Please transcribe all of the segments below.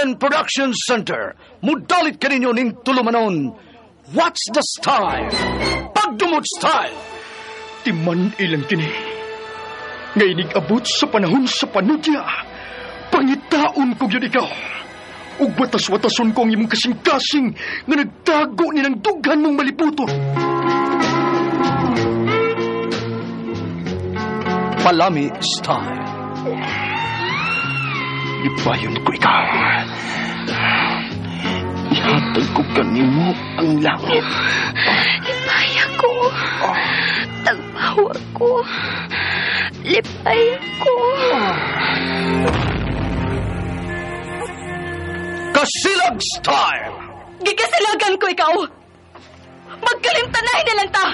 RMN Production Center, mudalit kaninyo ning tulumanon. What's the style? Pagdumot style! Timan ilang kini. Nga inig-abot sa panahon sa panudya. Pangitaon ko yun ikaw. Ug watas-watason ko ang imong kasing-kasing nga nagtago ni ng dughan mong maliputon. Palami style. Ipayon ko ikaw. Ihatag ko kanimo ang langit. Lipay ako. Tagbawa ko. Lipay ako. Kasilag style! Gikasilagan ko ikaw! Magkalimtanay na lang ta!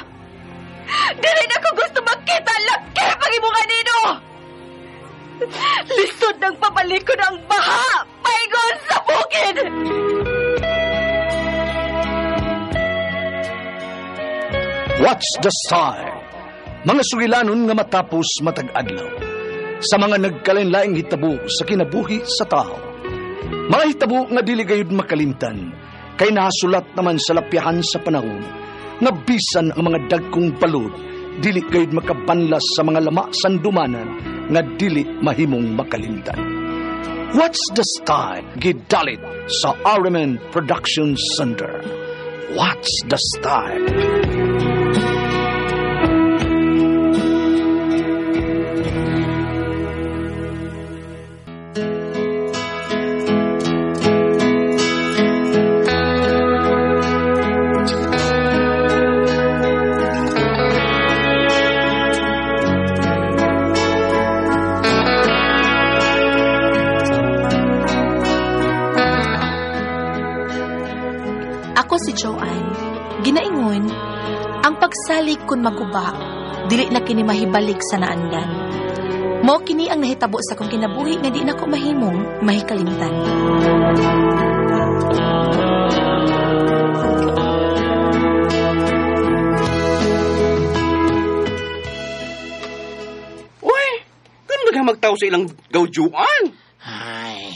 Dili na ko gusto makita laki pag imong anino! Lisod ng pabalikon ang baha! Paingon sa bukid! What's the style? Mga sugilanon nga matapos matag-adlaw. Sa mga nagkalain-laing hitabo sa kinabuhi sa tao. Mga hitabo nga dili gayud makalimtan, kay nahasulat naman sa lapyahan sa panahon, nga bisan ang mga dagkong balod, dili gayud makabanlas sa mga lama sandumanan nga dili mahimong makalimtan. What's the style? Gidalit sa RMN Production Center. What's the style? Ako si Joanne. Ginaingon, ang pagsalig kun maguba, dili na kini mahibalik sa naandan. Mao kini ang nahitabo sa akong kinabuhi nga di na ko mahimong mahikalimtan. Uy, ganun na magtao sa ilang gawjuan. Ay,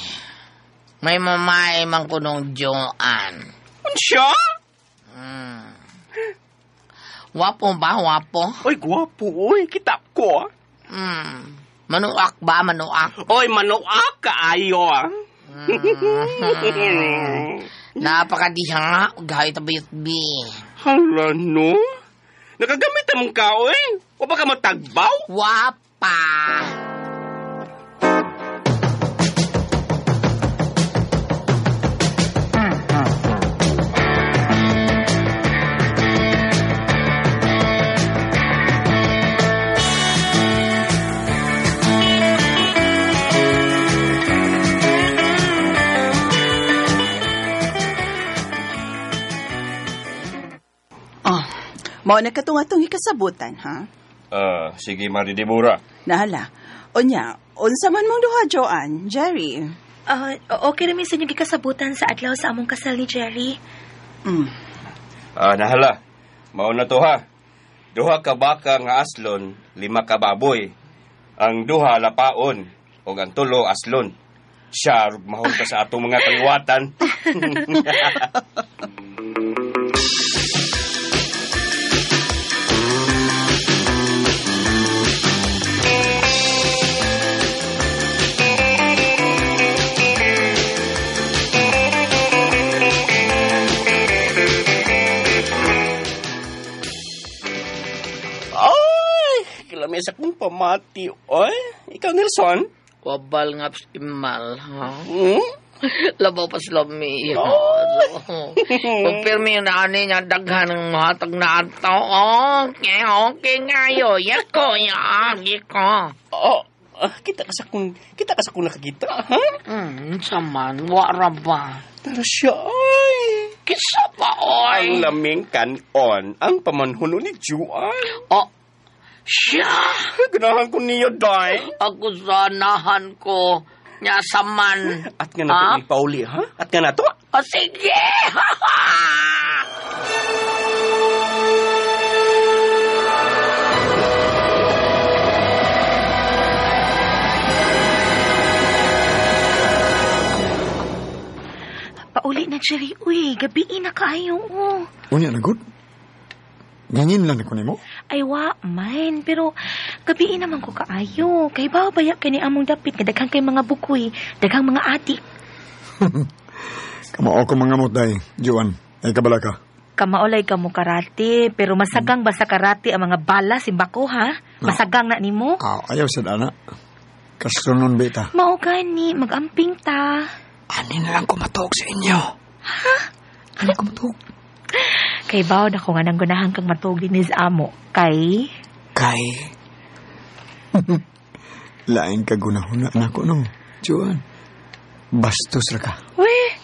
may mamay man ko nung Joanne. Unsya? Wapo ba? Wapo? Oy, gwapo, oy. Kita ko, ah. Manuak ba? Manuak? Oy, manuak kaayo, ah. Napakadiha nga. Gahit abiyot, bi. Hala, no? Nakagamit among ka, oy. O baka matagbaw? Wapa! Oh, mao na katong atong ikasabutan, ha? Sige, Mari Deborah. Nahala. Unya, unsa man mong duha, Joanne? Jerry? Okay namin sa inyong gikasabutan sa adlaw sa among kasal ni Jerry. Nahala. Mao na to, ha? 2 ka baka nga aslon, 5 ka baboy. Ang 2 lapaon, ug ang 3 aslon. Siya, mahol ka sa atong mga kaliwatan. May sa kong pamati, oy. Ikaw, Nelson? Wabal nga imal, ha? Hmm? Labaw pa sila mi. Kung pirmi yung naani niya, daghan ng mahatag na ato. Okay, okay nga yo. Yako, yako, ko. Oh, kita ka sa kong nakakita, ha? Saman, wara ba? Tara siya, oy. Kisa pa, oy. Ang laming kanon, ang pamanhuno ni Juan. Oh, siya! Ganahan ko niyo, day. Ako sanahan ko. Nya saman. At nga na to, ipauli, ha? At nga na to? O, sige! Pauli na, Jerry. Uy, gabi na kaayo. Oh. Unya na, good. Gangin lang ko nimo. Ay, wa man. Pero gabi naman ko kaayo. Kay ba baya kay ni among dapit nga daghang kay mga bukoy, daghang mga adik. Kamao ko mga mutay, Joan. Ay kabala ka. Kamaolay ka mo karate, pero masagang ba sa karate ang mga bala simbako, ha? Masagang na nimo? Ayaw sa dana. Kasronon beta. Mao gani, magamping ta. Ani na lang ko matuog sa inyo. Ha? Ani ko matuog. Kay bawo na ko nga nang gunahan kang matuog din is amo. Kay? Kay? Lain ka gunahuna na ko, no? Joan, bastos ra ka. Weh!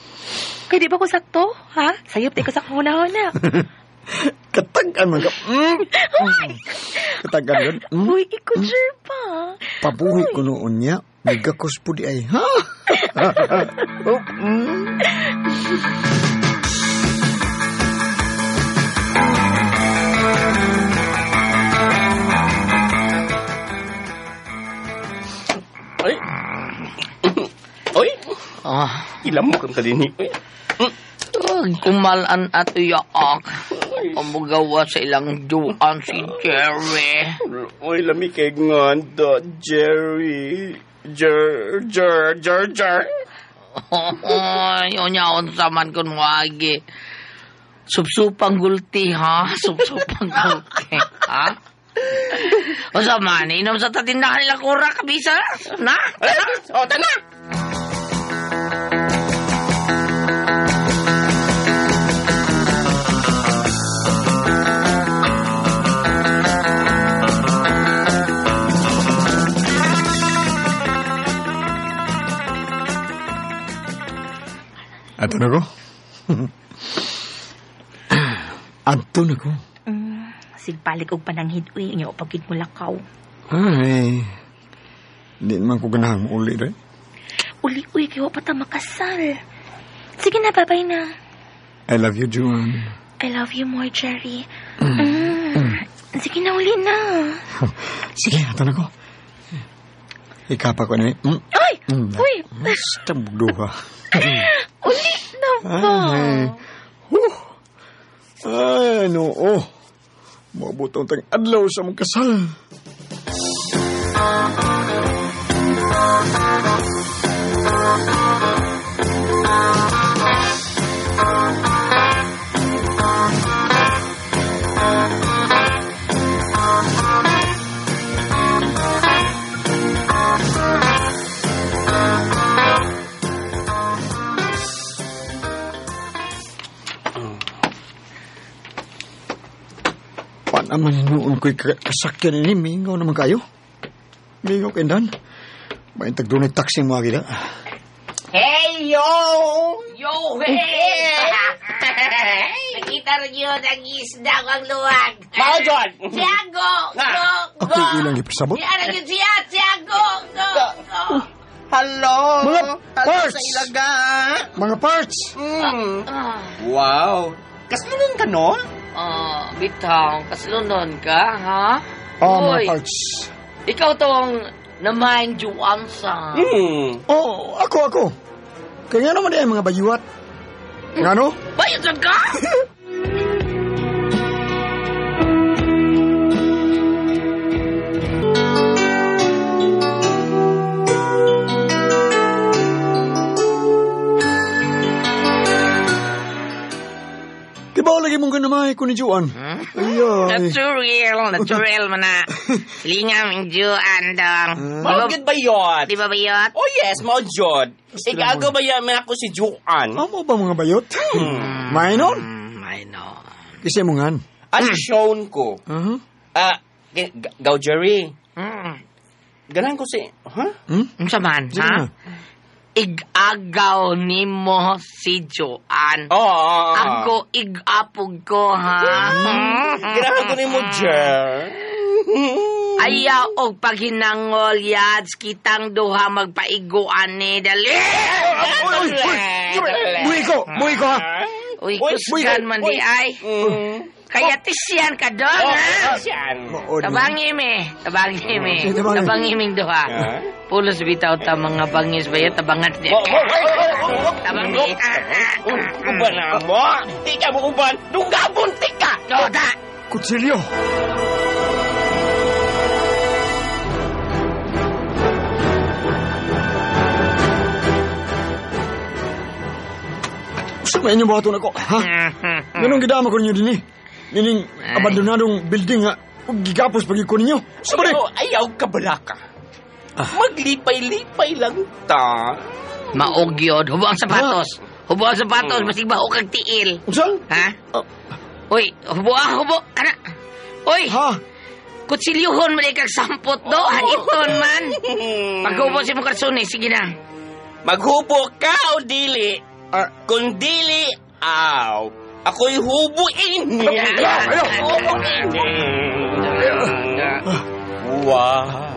Kay di ba ko sakto, ha? Sayop di ko sa kahuna-huna. Katagan man ka. Katagan yun. Uy, ikujer pa. Pabuhi ko noon niya. Nagakos po di ay, ha? Oh, Ay. Oy. Ilam mo kang kalini. Kumalan at iyaak. Ang magawa sa ilang duan si Jerry. Oy, lami kay nganda, Jerry. Jer, jer, jer, jer. Ay, unyaon sa man kun wagi. Supsupang gulti, ha? Supsupang gulti, ha? O sa man, inom sa tatindahan nila kura, kabisa. Na? O, tana! Ato na ko. Ato na ko. Sigpalig og pananghid, uy. Inyo, pagkid mo lakaw. Ay, di naman ko ganahan mo uli, rin. Uli, uy, kaya pa ta makasal. Sige na, babay na. I love you, Joan. I love you more, Jerry. Sige na, uli na. Sige, ato na ko. Ikapa ko na. Ay! Uy! Basta duha. Uli na ba? Ay, ay, noo. Maabot ang tang adlaw sa mong kasal. Naman noon ko'y kasakyan ni Mingaw naman kayo. Mingaw kayo dan. May tagdunay taxi mo agila. Hey, yo! Yo, hey! Nakita rin yun ang isda ko ang luwag. Mao, John! Tiago! Go! Go! Ako'y ilang ipasabot. Yan yun siya! Tiago! Go! Go! Hello! Mga parts! Sa ilaga! Mga parts! Wow! Kaslunon ka, no? Bitaw, kaslunon ka, ha? Oh, mga parts. Ikaw tong namaing juansa. Oh, ako. Kaya nga naman ay mga bayuat. Nga no? Bayuat ka? Diba lagi mong ganamay ko ni Joan? Natural, natural man na. Silinga mong Joan dong. Mao gyud ba yun? Di ba bayot? Oh yes, mao jud. Igago ba yan ako si Joan? Amo ba mga bayot? Mainon? Mainon. Kasi mo ngan. As shown ko. Gaw Jerry. Ganahan ko si... Huh? Unsa man, ha? Igagaw nimo si Joan. Oo. Ako igapog ko, ha? Ganahan ko nimo, Jer. Ayaw og paghinangol, yads. Kitang duha magpaiguan ni. Dali! Uy, uy, uy! Buhi ko! Buhi ko, ha? Uy, kusgan man di ay. Kaya tisyan ka doon, ha? Siyan. Tabangi mi. Tabangi mi. Sige, tabangi. Tabangi ming duha. Pulos bitaw ta mga bangis ba yun? Tabangan niya. Tabangi. Uban na mo. Di ka mo uban. Dungabon ka. No, da. Kutsilyo! Sa may inyong buhaton ako, ha? Ganong gidama ko ninyo din eh. Nining abandonadong building nga, ug gigapos pag ko ninyo. Sa ba Pero ayaw ka balaka. Maglipay-lipay lang ta. Maog yun. Hubo ang sapatos. Hubo ang sapatos. Basig baho kag tiil. Unsa? Ha? Uy, hubo ah, hubo. Kana. Uy, Ha? kutsilyuhon man kag sampot do. Haiton man. Paghubo si mo karsunis, sige na. Maghubo ka o dili? Kung dili, aw. Ako'y hubuin. Hubuin. Wow.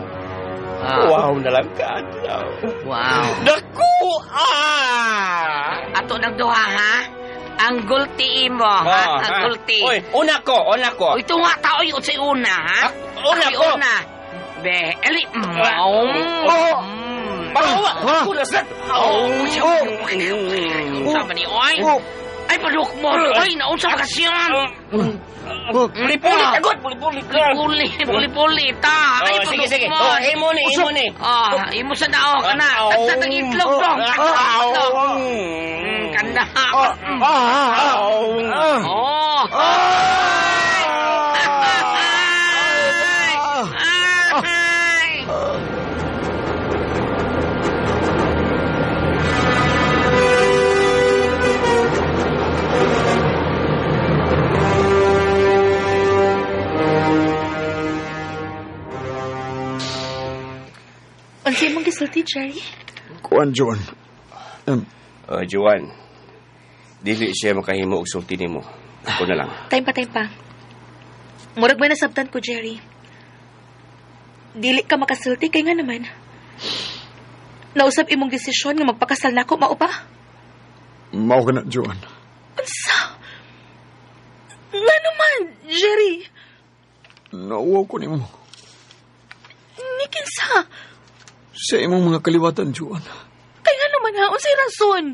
Wow na lang ka, adlaw. Wow. Naku, ah! Ato ng duha, ha? Ang gulti mo, ha? Ang gulti. Oy, una ko, una ko. Uy, tunga ta, oy, unsay una, ha? Una Ako'y ko. Una. Be, eli, Oh. Bawa, ako na sa... Oh, unsa man ni, oy? Ay, paduk mo, oy, naunsa ba kasyon? Puli-puli, agad, puli-puli. Puli, puli-puli, ta. Ay, Oh, sige, paduk sige. mo. Oh, imo ni, imo ni. Ah, imo sa dao ka na. Tagsa tag itlog dong. Tagsa tag itlog. Kanda. Oh. Ay! Unsay mong gisulti, Jerry? Kuan, Joan. Joan, dili siya makahimo og sulti nimo. Ako na lang. Time pa, time pa. Murag may nasabtan ko, Jerry. Dili ka makasulti kay nga naman. Nausap imong desisyon nga magpakasal nako mao pa? Mao ka na, Joan. Unsa? Nga naman, Jerry. Nauwaw ko nimo. Ni kinsa? Sa imong mga kaliwatan, Joan. Kay nga naman ha, unsay rason?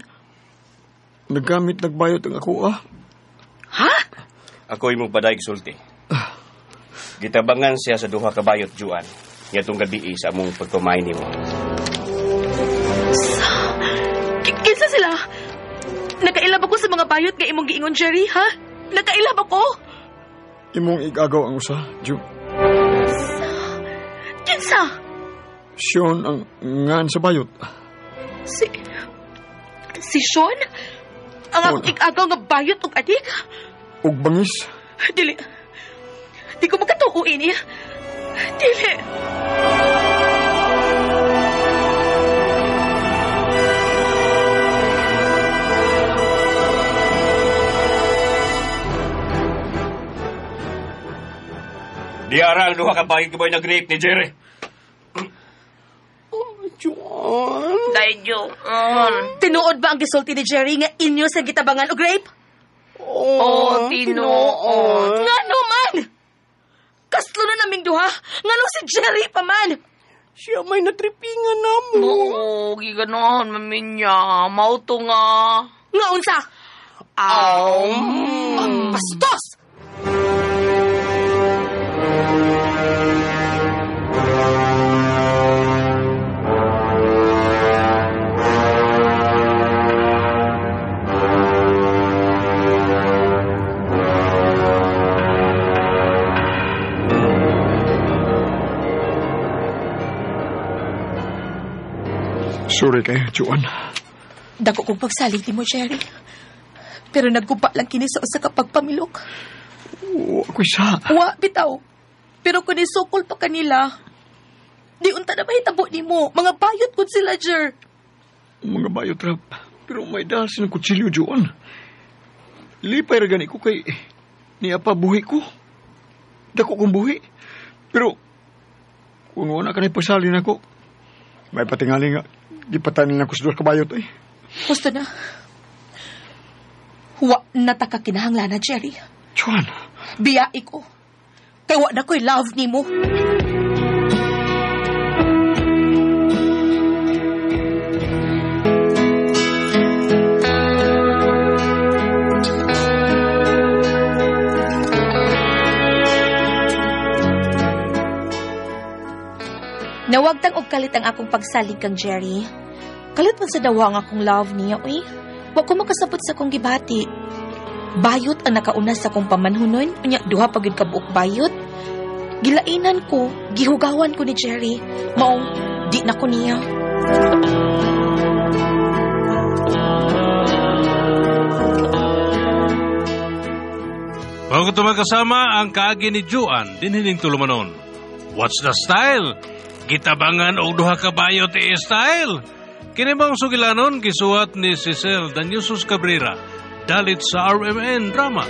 Naggamit nagbayot ang ako, ah. Ha? Ako imong paday sulti. Gitabangan siya sa duha ka bayot, Juan. Ngadtong gabi sa among pagkumain nimo. Kinsa sila? Nakailab ako sa mga bayot nga imong giingon, Jerry, ha? Nakailab ako? Imong igagaw ang usa, Ju. Kinsa? Sean ang ngan sa bayot. Si Sean? Ang akong igagaw nga bayot og adik? Ug bangis. Dili. Di ko makatuo ini. Dili. Diara ang duha ka bayot kaboy nag-rape ni Jerry. Oh, Juan. Day, Joan. Tinuod ba ang gisulti ni Jerry nga inyo sa gitabangan og rape? Oh, tinuod. Ngano man? Kaslo na naming duha. Ngano si Jerry pa man? Siya may natripingan na mo. Oo, giganoon, maminya. Mauto nga. Nga unsa? Aw. Bastos! Sorry kayo, Joan. Dako kong pagsalig mo, Jerry. Pero nagguba lang kini sa usa ka pagpamilok. Oo, ako'y sa. Wa, bitaw. Pero kung isukol pa kanila, di unta na mahitabo nimo. Mga bayot kun sila, Jer. Mga bayot rap. Pero may dahil silang kutsilyo, Joan. Lipay ra gani ko kay niya pa buhi ko. Dako kong buhi. Pero kung wala ka na ipasalin ako, may patingali nga, gipatanin ako sa duha ka bayot eh. Gusto na. Wa na ta ka kinahanglan na, Jerry. Joan! Biyai ko. Kay wa na ko'y love nimo. Nawagtang og kalit ang akong pagsalig kang Jerry. Kalit man sa dawa ang akong love niya, uy. Wa ko makasabot sa akong gibati. Bayot ang nakauna sa akong pamanhunon, unya duha pa gyud ka buok bayot. Gilainan ko, gihugawan ko ni Jerry. Maong di na ko niya. Bago ito magkasama ang kaagi ni Juan, dinhining tulumanon. What's the style? Gitabangan og duha ka bayot style. Kini bang sugilanon gisuwat ni Cecil Danyusos Cabrera, dalit sa RMN Drama.